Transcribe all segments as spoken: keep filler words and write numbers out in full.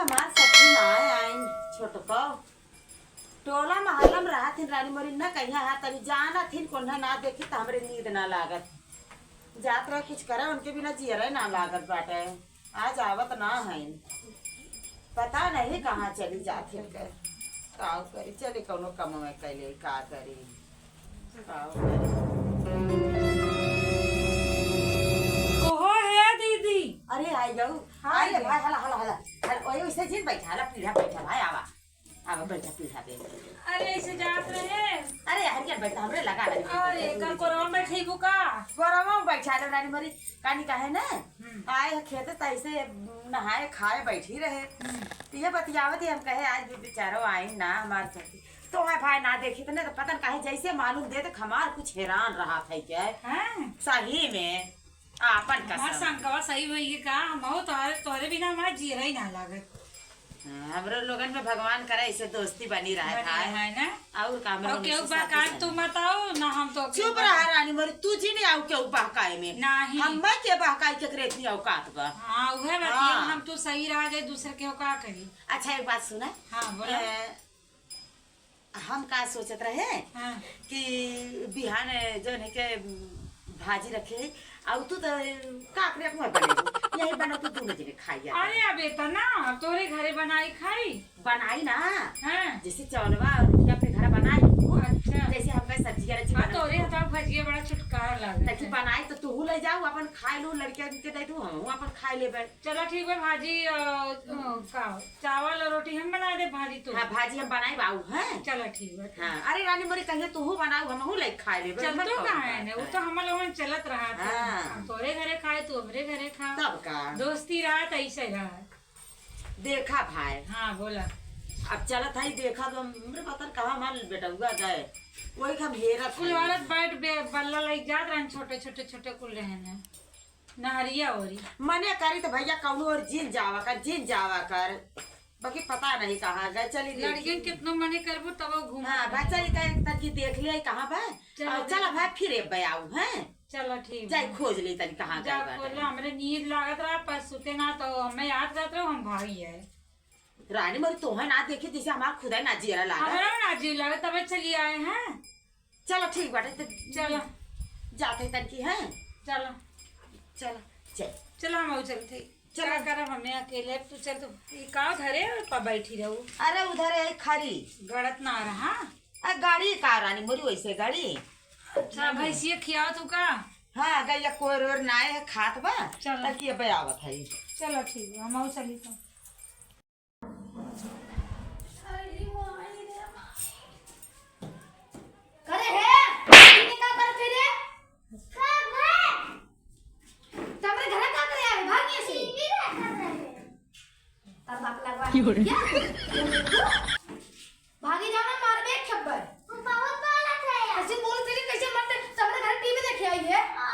हमार सखी ना आइन, छोटको। टोला महल्ला में रहत हिन रानी मोरी, ना कहिया हा तनी जानत हिन, कोन्हा ना देखी त हमरे नींद ना लागत। जात रहे कुछ करे, उनके बिना जियरे ना लागत बाटे। आज आवत ना हइन, पता नहीं कहाँ चली जात हिन के। काउ करी, चली कौनो कम में कैले का करी। कहो हे दीदी। अरे आई गऊ। हाँ आई दीदी। भाई, हला, हला, हला। अरे, ओए, ओइसे जिन बैठा, हला, पीढ़ा बैठा, भाई, आवा। आवा, बैठा, पीढ़ा पे। अरे, ऐसे जात रहे। अरे, हरिया बैठा, हमरे लगा लगी। अरे, का कोरवा में बैठेबू का? कोरवा में बैठा ले, रानी मोरी, कानी काहे ना? हम्म। आए ह खेत, त ऐसे नहाए खाए बैठी रहे। हम्म। त ये बतियावत ही हम कहे, आज भी बेचारो आई ना हमार साथी। तो है भाई ना देखी त ना, तो पता न काहे जैसे मालूम दे, तो हमार कुछ हैरान रहा था क्या? हाँ। सही में, आपन हमार कसम। शंकवा सही होई है का? हम हो तोहरे, तोहरे बिना हमार जियरा ही ना लागत। हाँ, हमरो लोगन में भगवान करे ऐसे दोस्ती बनी रहे बनी था। रहे ना। और का, हम और लोग केहू से बहकाए शादी तू से। मत आओ, ना हम तो चुप रहा रानी मोरी, तू जी नहीं आओ केहू बहकाए में। नहीं। हम मैं के बहकाए के करे इतनी औकात बा। हाँ, उहे बतिया, हाँ। हम तो सही रह जाए, दूसरे केहू का कही। अच्छा, एक बात सुना। हाँ, बोला। ए, हम का सोचत रहे हाँ। कि बिहान जौन है के भाजी रखे, अउ तू तो का अपने मुँह बने, यही बना तू दोनों जने खाइया। अरे अब इतना तोरे घरे बनाई खाई? बनाई ना। हाँ। जैसे चौलवा और रोटिया अपने घर बनाई। अच्छा। जैसे हमका सब्जिया रची हाँ, बनाई। तोरे हाथ भजिया बड़ा चुटकार लागत ताकि है। बनाई तो तू ले जाऊ, अपन खाए लू, लड़किया के दे दू, हम अपन खाए लेबे। चला ठीक बा, भाजी, अ, अ, का, चावल और रोटी हम बना दे, भाजी तू। हाँ, भाजी हम बनाई बाऊ, हैं? चला ठीक बा। हाँ, अरे रानी मोरी कहिए तू बनाऊ, हम ले खाए लेबे, चल मत तू खाओ कहाँ है बात ने, वो है। तो हम लोगन चलत रहा था। हाँ। हम तोरे घरे खाए, तू हमरे घरे खा। तब का? दोस्ती रहा तो ऐसे रहा। देखा भाई। हाँ, बोला। अब चलत है, देखा तो हमरे पता न कहाँ हमार बेटउआ गए, वही के हम हेरत कुल हई। औरत बैठ बे-, बल्ला लई जात रहन, छोटे, छोटे, छोटे कुल रहन है। नहरिया ओरी। मने करी त भैया कौनो ओर जिन जावा कर, जिन जावा कर। बाकी पता नहीं कहाँ गए, चली देखी। लड़कियन कितनो मने करबो तब वो घूमत हाँ, भाई रहे। चली तनी, तनी देख ले कहाँ बा। चलो और चला देख। भाई फिर एक बे आऊ, हैं? चलो ठीक जाई बा। खोज ले तनी कहाँ जा गए बा खोज ले, तनी। हमरे नींद लागत रहा, पर सुते ना तो हमें याद करत रहो, हम भागी है। रानी मोरी तोहे ना देखी जैसे हमार खुदा ना जियरा लागा। हमरा ना जी लागत, तबे चली आए हैं। चलो ठीक बाटे, तो चलो। जाते तनकी हैं। चलो। चलो, चल। चलो, हम चलते। चलो। का करब हमें अकेले, अब तू चल, तू ई का घरे पर बैठी रहू? अरे उधर है खरी। गड़त ना रहा। आ गाड़ी का रानी मोरी वैसे गाड़ी। अच्छा, भैंसिया खियावत हूँ का? हाँ, गैया कोर ओर नाए है, खात बा। चलो। तनकी अब आवत है। चलो ठीक बा, हम चली तो। अरे माई रे माई। करे हे? इने का करत है रे? का बे? तमरे घर का करे आवे? भाग यहाँ से। टीवी देखत रहे। तार बाप लगवा की हो रे? क्या? भागी जाओ ना, मारबे एक थप्पड़। वो बहुत बोलत है यार। कैसे बोलत है, कैसे मरते? तमरे घर टीवी देखे आई है? आ।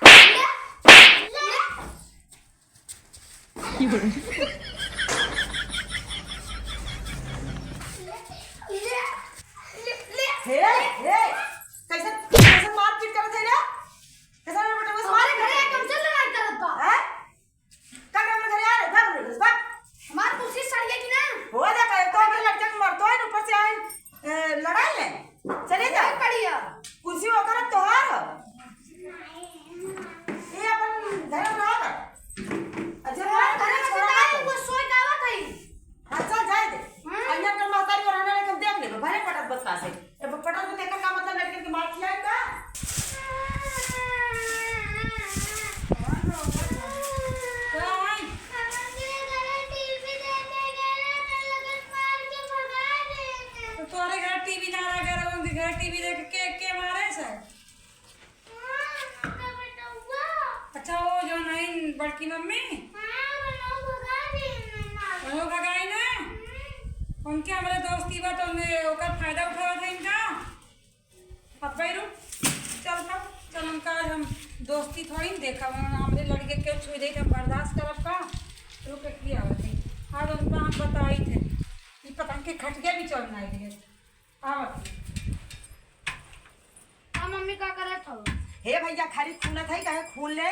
ले, ले। की हो रे? हे, हे, कैसे, कैसे मारपीट करत है रे? कैसे रे बेटा, बस मारे घरे आके हमसे लड़ाई करत बा। हैं? का करे घरे आ रे? भाग रे, भाग। हमार कुर्सी सड़ गई कि ना? हो जा करे, तो हमरे लड़के को मरतो है, ऊपर से आए। ए, लड़ाई है, चले जा। बढ़िया। कुर्सी ओकर तोहार ह। ये अपन घर में रह। अच्छा, और घर में छोड़ा सुताए, मत। वो सोए गावत है। हाँ, चल जाए दे। हाँ। अन्य कर महतारी और आने लेके देख ले, भले पटक बस्ता से। ए, पटक में तेकर का मतलब लड़के के मार खियाए का? तो आई। तो तोरे घर टीवी ना लगा रहो, उनके घर टीवी देख के, के मारे से? अच्छा, वो जो नहीं बड़की मम्मी? वो भगाई ना? उनके हमरे दोस्ती बा, तो उन्हें ओकर फायदा उठावत है इनका। अब भाई रुक, चल तब, चल उनका आज हम दोस्ती थोड़ी न देखब, हम, हमरे लड़के के छुई दे, हम बर्दाश्त करब का? रुक, एक भी आवत है। आज उनका हम बताई थे, ये पतंग के खटिया भी चल नहीं दिए। आवत है। हाँ, मम्मी का करत हो? हे भैया, खरी खूनत है, कहे खून ले,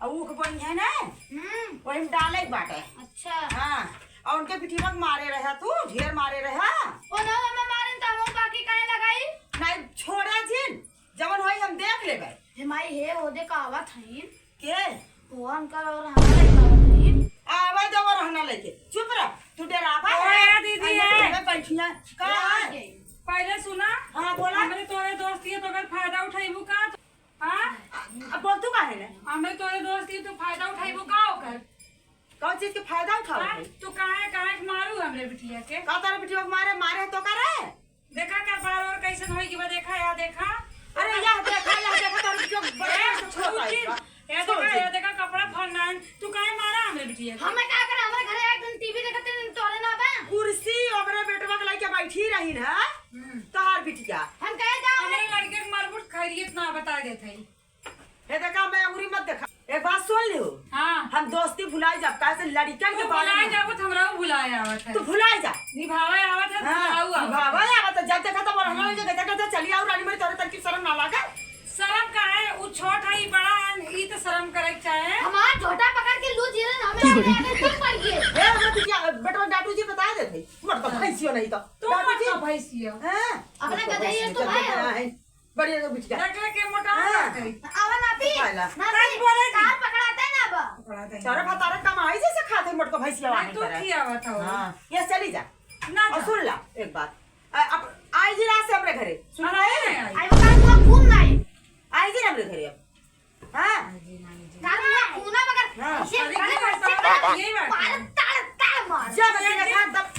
और ऊख बोई है ना, हम्म। वही में डाले बाटे। अच्छा। अच्छा। हाँ, और उनके बिटिया के मारे रहा तू, ढेर मारे रहा। ओ ना, हमें मारे त हम बाकी काहे लगाई? नहीं, छोड़ा जिन, जवन होई हम देख लेबे। हे माई, हे ओदे का आवत हईन। के? वो अंकल और हमारे का आवत हईन। आवे दे वो रहना लेके। चुप रह, तू डरावा ओए, है। दीदी अंदर है। में बैठिया। का आ है? गई। पहले सुना। हाँ, बोला। हमरे तोरे दोस्ती है तो अगर फायदा उठाइबू का? हाँ? अब बोल तू काहे ले? हमरे तोरे दोस्ती तू फायदा उठाइबू का ओकर? कौन चीज के फायदा उठावत हाँ? है? तू काहे, काहे के मारू हमरे बिटिया के? का तारे बिटिया के मारे, मारे तो करे? देखा का बार और कैसन होई कि बा, देखा, या देखा। अरे, या देखा, या देखा, तारे बिटिया के बड़े ए, से छोड़ छोड़ आई दी। बा। या छोड़ देखा, दी। या देखा, कपड़ा फाड़ना है। तू काहे मारा हमरे बिटिया के? हमें का करे, हमरे घरे एक दिन टीवी देखत दिन तोरे ना बा। कुर्सी हमरे बेटवा के लइके बैठी रही ना, हम्म। तोहार बिटिया। हम कहे जाओ हमरे लड़के के मारबुट खैरियत ना बता देत है। हे देखा, मैं अंगुरी मत देखा। एक बात सुन लियो। हाँ। हम दोस्ती भुलाई जाब, काहे से लड़िकन के तू बारे भुलाई में। जाबो त हमराऊ भुलाई आवत है। तू भुलाई जा। निभावे आवत है, हाँ, भुलाऊ आवत है। निभावे आवत है। जब देखा तब रहना लगे, देखा, देखा, चली आऊ रानी, मेरी तोरे तरकीब शर्म ना लागे। शर्म का है? उ छोट है, ई बड़ा है, ई तो शर्म करे के चाहे। हमार झोटा पकड़ के लू जीरन, हमें आगे आगे तुम पड़ गए। हे, हमरा बिटिया, बेटवा डाटू जी बता देते। मत तो हाँ। भैंसियो नहीं तो। तू डाटू मत जी। तो भैंसियो। हाँ। अपने मत तो गधे ही भैंसियो, तो जब भाई देखा हो। है। बढ़िया से बिटिया। देख ले के मोटा हाँ। हो गई। आवा ना पी। खाए ला। ना सच पी। बोले जी। तार पकड़ाते ना बा। पकड़ाते हैं। सारा भातारा कमाई जैसे खाते मोटको भैंसिया नहीं, वाहन तू करे। खियावत हो। हाँ, ये चली जा। ना और जा। सुन ला एक बात। आ, अब आई जी रात से हमरे घरे। सुन हाँ, रहे? नहीं आई। आई बता तू खून नहीं। आई जी हमरे घरे अब। हाँ? नहीं जी, नहीं जी। तार मुँह खूना मगर हाँ। ऐसे अरे, बड़े ये बच्चे बात, का ये बात। मार, ताड़, ताड़ मार। जब ये देखा तब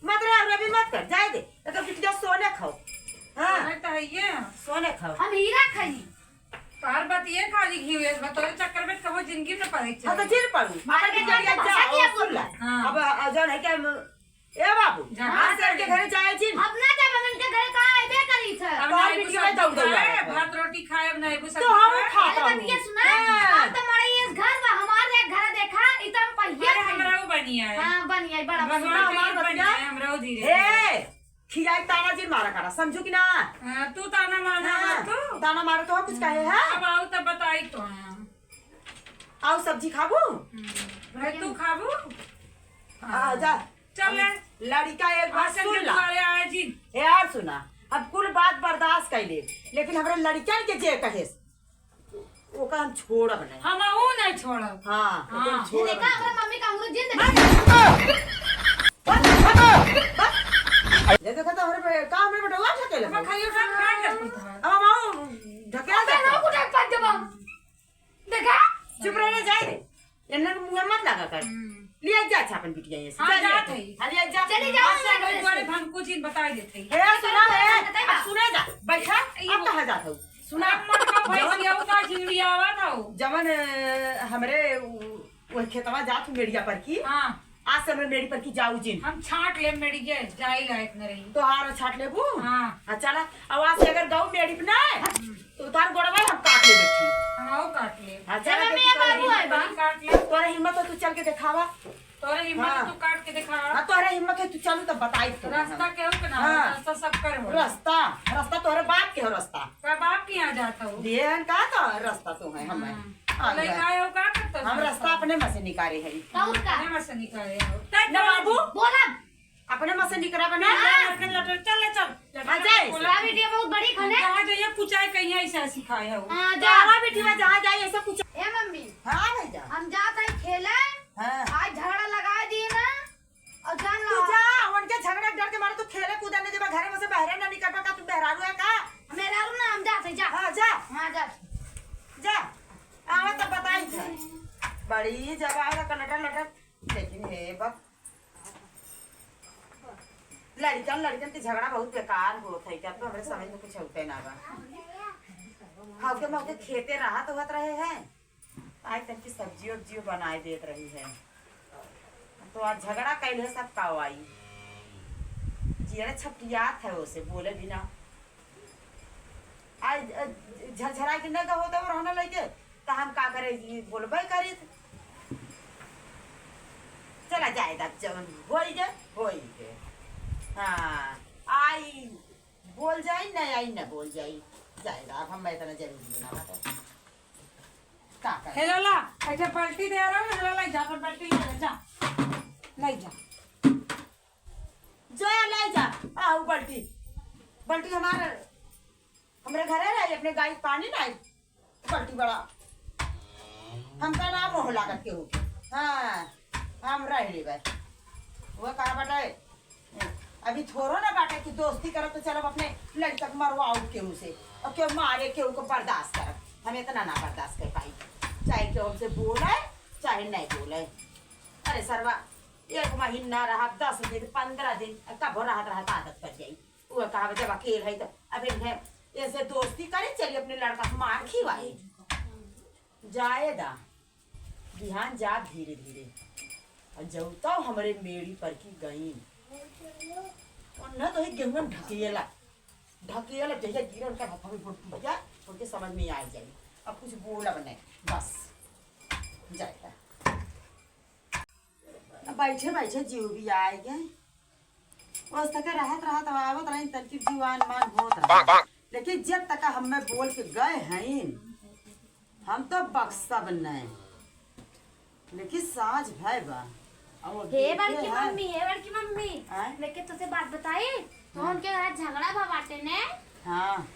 मत रहे, अभी मत कर, जाए दे। तो बिटिया सोने खाओ। हाँ। सोने तो है ये। सोने खाओ। हम हीरा खाई। तार बात ये खाली घी हुए, बतौर चक्कर में कबो जिंदगी में पड़े हाँ, तो चले। जेल पड़ू। मारे मारे के बिटिया जरिया फंसा जा, दिया और सुन ला। हाँ। अब, अ, जौन है कि हम, ए बाबू, जहाँ आज से चले। इनके घरे जाए जी। अब ना जब हम इनके घरे कहाँ अइबे करी थे। अब तो हम नहीं बिटिया बुझा दौड़ दौड़ है, आए। भात रोटी खाए, अब नहीं बुझा तो हम है। खा अरे पाऊ। बतिया सुना, हाँ। अब तो मड़ई इस घर बा, हमार एक घर देखा, इ तो हम पहिया अरे खाई। हमरा वो बनिया है। हाँ, बनिया है, बड़ा भगवान सुना। हमार बनिया बतिया। है, हमरा वो धीरे हे, धीरे। खियाई ताना जी मारा करा, समझू कि ना? हाँ, तू ताना मारना हाँ, मत तू। ताना मारो तो कुछ कहे है? अब आओ तब बताई तो है। आओ सब्जी खाबू? हम्म। भाई तू खाबू? आ, जा। चल ले। लड़िका एक बात आज से सुन ला। दुआरे आए जी। यार सुना, अब कुल बात बर्दाश्त कर ले, लेकिन हमरा लड़िकन के जे कहे ओका हम छोड़ब नहीं। हम ऊ नहीं छोड़ब। हाँ, हाँ। ओका हम ये छोड़ब देखा, नहीं। हमरा मम्मी का अंगूर जिंद बस, बस, बस। ये देखा तो हमरे पे, का हमरे बेटवा ढकेल हम है? खाइयो का खाए के कुछ है। अब हम आऊ ढकेल अबे देता। ना कुछ पद देबा। देखा? चुप रह, जाए दे। एन्ने के मुँह मत लगा कर। हम्म। लिया जा अच्छा अपन बिटिया ये से। हाँ, जा जात ले। है। हाँ, लिया जा। चली जाओ, आज से ना हम करे तोरे से। भंकुचिन बताई देते हैं। ए, सुना है। बताई अब ना। सुने जा। बैठा। ये अब वो कहाँ जात हो? सुना। अब मत का भैंसिया, जवन वो का झिंगुड़िया आवा था वो। जवन, अ, हमरे उ-, वो खेतवा जात हूँ मेड़िया पर की। हाँ। आज से हमरे मेड़ी पर की जाऊ जिन। हम छाट ले मेड़िया, जाई लायक न रही। तोहार छाट लेबू? हाँ। हाँ, चला। अब आज से अगर गऊ मेड़ी पे ना आए, हम्म। तो तोहार गोड़वा हम काट ले बैठी। हाँ, वो काट ले। हाँ, चला चला, देखी मैं तोरे बाबू हिम्मत आए बा। होई, काट ले। तोरे हिम्मत हो, तू चल के देखावा। तोरे हिम्मत हाँ। तू काट के देखा। हाँ, तोहरे हिम्मत है, तू चलू तब बताई तो। रास्ता केहू के ना हो, हाँ। रास्ता सबकर हो। रास्ता, रास्ता तोहरे बाप के हो रास्ता। का बाप के यहाँ जात हो? देहन का तो रास्ता तो है हमें। हाँ। हाँ, लइका है। आए हो का करत हो? हम रास्ता अपने में से निकाले हैं। और का? अपने में से निकाले हो। तै ना बोल बाबू। दी। बोला। अपने में से निकरा बना। हाँ। चल ले, चल। हाँ, जाए। बोला। का बिटिया बहुत बड़ी खने। जहाँ जाइए कुचाए कहीं ऐसा सिखाए हो। हाँ, जा। तारा बिटिया जहाँ जाए ऐसा कुचाए। ए मम्मी। हाँ भैया। हम जात है खेले। हाँ। आज झगड़ा लगा दिए ना, और जान तू लो। जा, उनके झगड़ा के डर के मारे तू खेले कूदे नहीं देबा, घरे में से बाहरे ना निकलबा का, तू मेहरारू है का? मेहरारू ना, हम जात है, जा। हाँ, जा। हाँ, जा। जा। आवा तब बताई थे। बड़ी जब आवेला कनटर लटर, लेकिन हे बा, लड़िकन, लड़िकन के झगड़ा बहुत बेकार होत है, क्या तो हमरे समझ में कुछ होते ना बा। हौके मौके खेते रहत होत रहे हैं, आई तनकी सब्जियो उब्जियो बनाए देत रही है। तो आज झगड़ा कैल है सब कावाई। जियरा छपटियात है ओसे, बोले बिना। आज, अ, झरझरा के न गहो तब रहना लइके, त हम का करे, ई बोलबे करी। चला जाए दा, जवन होई गे, होई गे। हाँ, आई बोल जाई, न आई न बोल जाई। जाए दा, अब हम इतना जरूरी ना बाटे। का करे? हे लाला, ऐसे बाल्टी दे रहा हूँ, हे लाला, जा पर बाल्टी ले जा। ले जा, जा ले जा। आ, उ बल्टी, बल्टी हमार, हमरे घरे रही, अपने गाय के पानी लाई, बल्टी बड़ा। हमका ना मोह लागत केहू के। हाँ, हम रह लेबे। वो कहा बाटे, अभी थोड़ो ना बाटे कि दोस्ती करब तो चलब अपने लड़का के मरवाओ केहू से, और केहू मारे केहू को बर्दाश्त करब। हम इतना ना बर्दाश्त कर पाई, चाहे केहू हमसे बोले चाहे नहीं बोले। अरे सरवा, एक महीना रहा, दस दिन, पन्द्रह दिन, कबो रहत रहत आदत पड़ जाई। वो कहा जब अकेल है तो अब इन्हें ऐसे दोस्ती करे, चलिए अपने लड़का को मार खिवाए। जाए दा, बिहान जा धीरे धीरे। और जौता हमरे मेड़ी पर की गई, और न तो ही गेहूं ढकेला, ढकेला जैसे गिरे उनका हाथ में गुड़ टूट जाए, उनके समझ में आ जाए। अब कुछ बोला बने, बस जाए दा। अब बैठे बैठे जीव भी आए गए। ओस तक रहत रहत अब आवत रही, तनकी जीवान मान होत रहा। लेकिन जब तक हमें बोल के गए हैं, हम तो बक्सब नहीं। लेकिन साँझ भय बा। अब हे देखे बड़की हैं। मम्मी, हे बड़की मम्मी, आय? लेकिन तुझे बात बताई, तो हाँ। उनके घर झगड़ा भा बाटे ने। हाँ।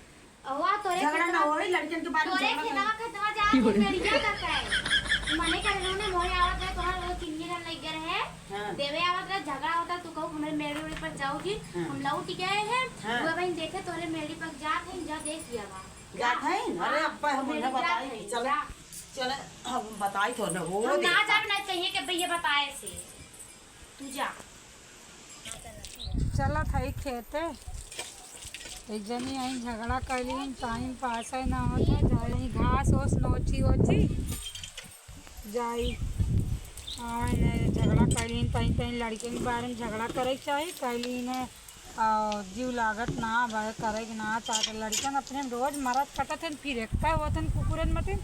अवा तोरे झगड़ा ना खेतवा, होई, लड़कियन के बारे में तोरे झगड़ा खेतवा, करी। खेतवा जा की के बोले? मेड़िया का है। मने करे उन्होंने मोहे आवत है, तोहर वो किन्नी घर लग गए है। हाँ। देवे आवत रहे, झगड़ा होता, तू कहू हमरे मेड़ी उड़ी पर जाऊ जी, हाँ। हम लौट गए हैं। हाँ। वो बहन देखे तोहरे मेड़ी पर जात है, जा देख लिया बा। जात है? अरे हाँ, अब्बा हम मेड़ी उन्हें जात बताई है, कि चलो, जा। चलो, हम बताई तो ना, वो हम ना देखा। जाब ना चाहिए कि भैया बताए से। तू जा। चलत हई खेते। एक जनी आई झगड़ा कैली, टाइम पास है ना होता, जाई घास ओस नोची ओची जाई। हाँ, इन्हें झगड़ा कैली, तई तई लड़के के बारे में झगड़ा करे के चाही, कैली इन्हें और जीव लागत ना बा, करे के ना चाहत। लड़कन अपने में रोज मरत कटत हन, फिर एक्का होत हन कुकुरन मतिन,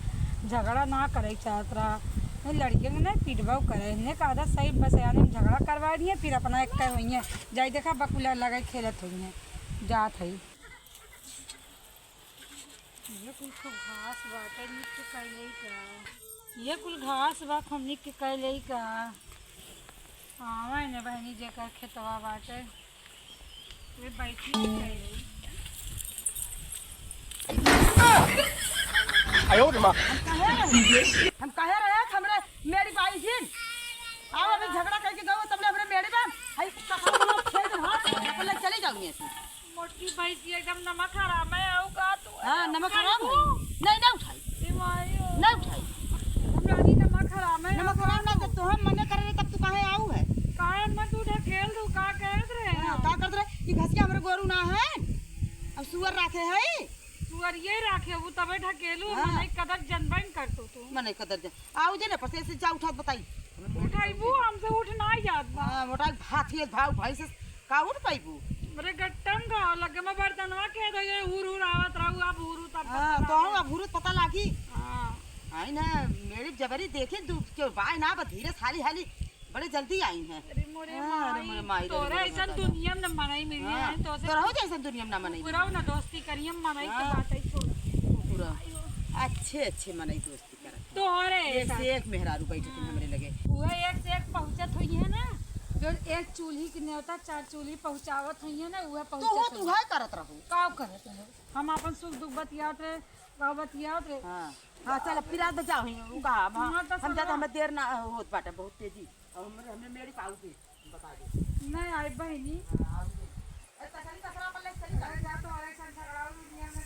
झगड़ा ना करे के चाहत रहा। नहीं, लड़कियन के नहीं पिटबो करे, इन्हें का आदत सही बस यानी झगड़ा करवा दिए, फिर अपना एक्का होइए, जाई देखा बकुला लगे खेलत होइए, जात है। ये कुल खूब घास बाटे, निक के कैले का। ये कुल घास बा, खूब निक के कैले का। आवे ने बहनी जेकर खेतवा बाटे, वे बैठी के कैले। आयो रे माँ। हम कहे रहे, हम कहे रहे, हमरे मेरी बाई जी, आओ अभी झगड़ा करके गओ, तबले हमरे मेरी बा, हई कपड़ा खेल दे, हाँ, अपन लग चली जाऊंगी ऐसे। मोटकी भैंसी एकदम नमक हराम है, आऊ का तू? हाँ, नमक हराम है। नहीं, नहीं उठाई। ए माई हो। नहीं उठाई। रानी नमक हराम है। नमक हराम ना तो तोहर मने करे रहे तब तू काहे आऊ है? काहे मैं तू ढकेल दू, का करत रहे हाँ, हम? का करत रहे? ई घसिया हमरे गोरू ना है, अब सुअर राखे है। सुअर ये राखे, वो तबे ढकेलू, हाँ। मने कदर जनबैन कर तू, तू। मने कदर जन-, आऊ जे ना, पसे से जा उठात बताई। उठाइबू, हमसे उठ ना जात बा। हाँ, मोटा भात ही भाव भाई से का उठ पाइबू? अरे गट्टम खाओ लगे, मैं बर्तनवा के दो, ये हुर हुर आवत रहू, अब हुर हुर तब हाँ, पता तो हम लागे। अब हुर हुर पता लागी। हाँ। आई ना, मेरी जबरी देखे, दू, क्यों बाय ना, बस धीरे से हाली हाली, बड़े जल्दी आई हैं। अरे मोरे हाँ, अरे माई, मोरे माई, तोरे अरे मोरे ऐसन माई। दुनिया में न मनई मिली हाँ, है, तो से तोरा हो जैसन दुनिया में ना मनई। पूरा ना दोस्ती करिए, मनई के हाँ। बात है, छोड़। पूरा। अच्छे, अच्छे मनई दोस्ती। तोहरे एक से एक मेहरारू बैठत हैं हमरे लगे। उहे एक से एक पहुँचत होइहैं ना, जो एक चूल्ही के नेवता चार चूल्ही पहुँचावत होइहैं ना, उहे तो पहुँचत हो, तू होइहैं। उहे करत रहू। का करत रहे? हम आपन सुख दुख बतियात रहे, का बतियात रहे। हाँ। हाँ, चल, अब फिर आज बचाओ ही, उ कहा, हम, हाँ, तो हम जाते, चलो। हमें देर ना होत बाटे, बहुत तेजी। और हमरे, हमरे मेरी पाऊ के बता दे। नहीं आई बहिनी। हाँ, आओ दे। ए, तसली तसला पर ले चली जा। अरे जा तो, अरे संसार दुनिया में।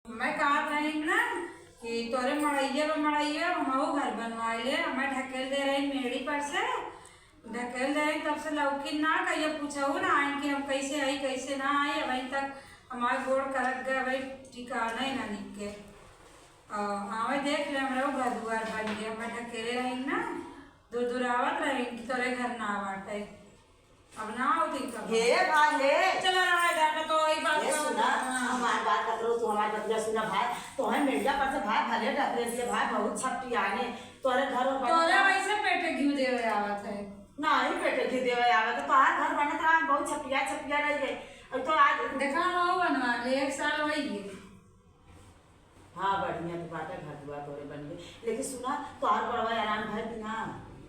मैं कहत रही ना कि तोरे मड़ैया बा, मड़ैया, हमहू घर बनवाए ले, हमें ढकेल दे रही मेड़ी पर से, ढकेल दे रही, तब से लौकी ना कहियो पूछहू ना आइन कि हम कैसे आई, कैसे ना आई, अबहीं तक हमार गोड़ करक गए, भाई ठिकाना ही ना निके। आ, आवे देख ले, हमरा घर दुआर बन गया, हमें ढकेले रही ना, दुरदुरावत रही कि तोरे घर ना बाटे। अब ना होती कब। हे भाई, हे। चला रहा है, जाना तो वही बात ये का सुना, हाँ। हमार बात कतरो, तू हमार बतिया सुना भाई, तोहे मेड़िया पर से भाई भले ढकेल दिए भाई, बहुत छपटियाने, तोरे घर और तोरे बनता। वैसे पेटे घी देवे आवत है। नहीं, पेटे घी देवे आवत है, तोहार घर बनत रहा, बहुत छपिया, छपिया रह गए। अब तो आज देखा हो बनवा ले, एक साल वही है। हाँ, बढ़िया तो बाटे, घर दुआर तोरे बन गए। लेकिन सुना, तोहार बड़वा आराम भय कि ना?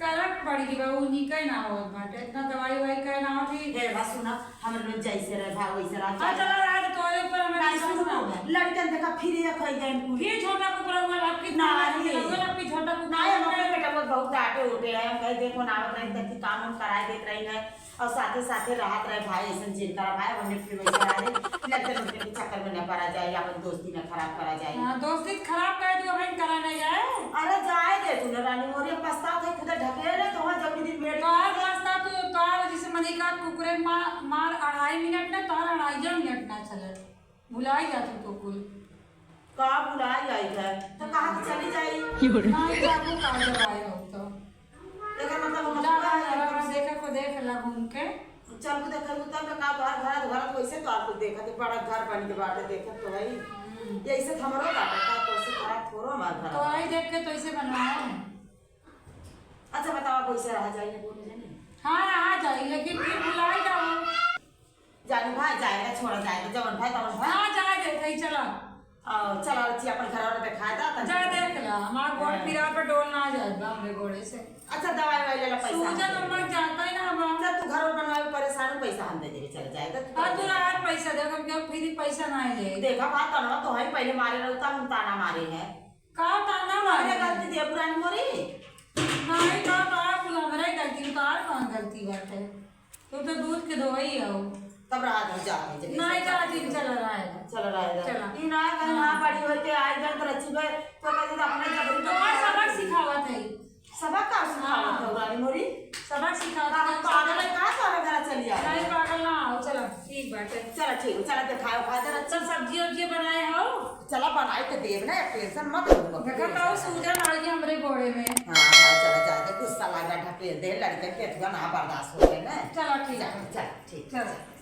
करक पड़ गई बा, उ निके ना होत बाटे। इतना दवाई ववाई का ना होत ही। हे बा, सुना, हमरे लोग जैसे रहे भाई वैसे रहा। हाँ, चला रहा तो तोरे ऊपर हमें नाहीं, विश्वास सुनो, ना बा। लड़कन देखा फिर ये खोई गए कुल। फिर छोटा कुकुर हुआ, आपकी नाहीं। छोटा कुकुर नाहीं, हम अपने बेटा को बहुत डांटे उठे हैं, हम कहे देखो ना आवत रही, तब की काम हम कराए देत रही है। और साथे साथे रहत रहे भाई, ऐसन जिन करा भाई, हमने फिर वैसे रहे, लड़के लड़के के चक्कर में न पड़ा जाए, अपन दोस्ती न खराब करा जाए। हाँ, दोस्ती खराब करे तो वही करा नहीं जाए। अरे जाए दे तू ना रानी मोरी, पछतात है खुदा ढकेले, तो वहाँ जब भी दिन मेरे तोहार पछता तू, तोहार जैसे मनिका कुकुरे मा-, मार अढ़ाई मिनट ना, तोहार अढ़ाइयो मिनट ना चले। भुलाई जात हो तो कुल। का भुलाई जाई है? तो कहाँ के चली जाई? नाहीं जाबू का जब आए हो तो। एकर मतलब हम जा, पूरा जा, है, जा, देखे को देख ला घूम के। चल के देखे उतर में का तोहार घर, घर तो वैसे तो आपको देखत है, बड़ा घर बन के बाटे, देखत तो है। हम्म। ये ऐसे तो हमरो बाटे, का तो से खराब थोड़ो हमार घर तो बा। आई देख के तो इसे बनवाया है। अच्छा बताओ, कैसे रहा जाइए बोले जाने? हाँ, रहा जाइए, लेकिन फिर भुलाई जाओ। जानी भाई जाएगा, छोड़ा जाएगा, जवन भाई तवन भाई। हाँ, जाए दे, कहीं चला। आओ, चला रची अपन घर वाला दिखाए दा, तन जा देख ला, हमार गोड़ हाँ। पीरा पे डोल ना जाए बा हमरे गोड़े से। अच्छा, दवाई वाई ले ला, पैसा हम सूजन दे देब। हमार जाता ही ना बा। चल, तू घर वाला बनवाए, परेशान हो, पैसा हम दे देबे, चल जाए दा, तू हाँ, कर तू दे। रहा पैसा दे, हम क्या फिर पैसा ना ले। देखा बात तनवा तो है, पहले मारे रहू, तब हम ताना मारे हैं। का ताना हमरे मारे? गलती दे पुरानी मोरी। नहीं, का, का कुल हमरे गलती, तोहार कौन गलती बाटे? तू तो दूध के धोई हो। तब रहा दे, जा, जा, जा, नहीं, जा, जा, दिन चला रहा है। चला रहा है, जा। चला। ई ना कहीं हाँ। हाँ, बड़ी होके आई गन तो रची बे, तो कहीं तो अपने जबरी तो और सबक सिखावत है। सबक का सिखावत हाँ। है, रानी मोरी? सबक सिखावत आप है। पागल है, कहाँ से हमारे घर चली आ? नहीं, पागल ना हो, चला, ठीक बाटे। चला, ठीक, चला, दिखाओ, खा जरा। सब सब्जी उब्जी बनाए हो? चला, बनाई तो देब ना, टेंशन मत लो। देखा तो सूजन आ गई हमरे गोड़े में। हाँ, हाँ, चला, जा दे, गुस्सा लग रहा, ढकेल दे, लड़के के अथुआ ना बर्दाश्त हो गए ना। चला, ठीक जा, है। चला, ठीक, चला। चला।